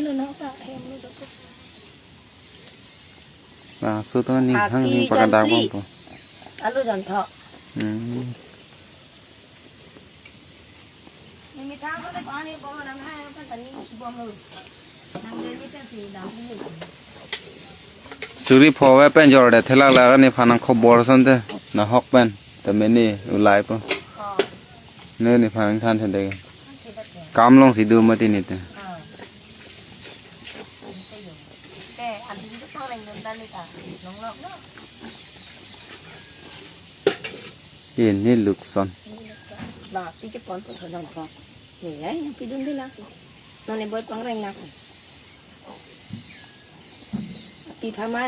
ino na ta hem lo to. ປາສຸດນັ້ນນີ້ ຫາງນີ້ປາກະດາງບໍ່? ອາລຸຈັນເທາະ ອືມ ມີທາງເຂົາໄດ້ປານີ້ບໍ່ນຳໃຫ້ເພິ່ນຕານີ້ຊິບໍ່ມື ນຳເດີນນີ້ເປັນສີດຳ ສຸລິພໍແວ່ແປ້ນຢໍແດດເທລາກລາກນີ້ພານັງຄົບບໍລະສັນເຕ ນະຮອກແປ້ນ ແຕ່ແມ່ນີ້ອຸລາຍປະ ເນີນີ້ພານັງທ່ານເທເດ ກຳລົງຊິດູມາຕິນິດ ແຕ່ອັນນີ້ກໍຕ້ອງໄດ້ເງິນໄດ້ເລີຍກະນ້ອງລອກເນາະ ເຫັນນີ້ລູກສອນ ບາດທີ່ຈະປອນປວດຫົວນອນພອ ນີ້ໄງ ຍັງໄປດຶງໄດ້ນະ ນອນໃນບ່ອນປັງແຮງໜັກ ທີ່ພາມາ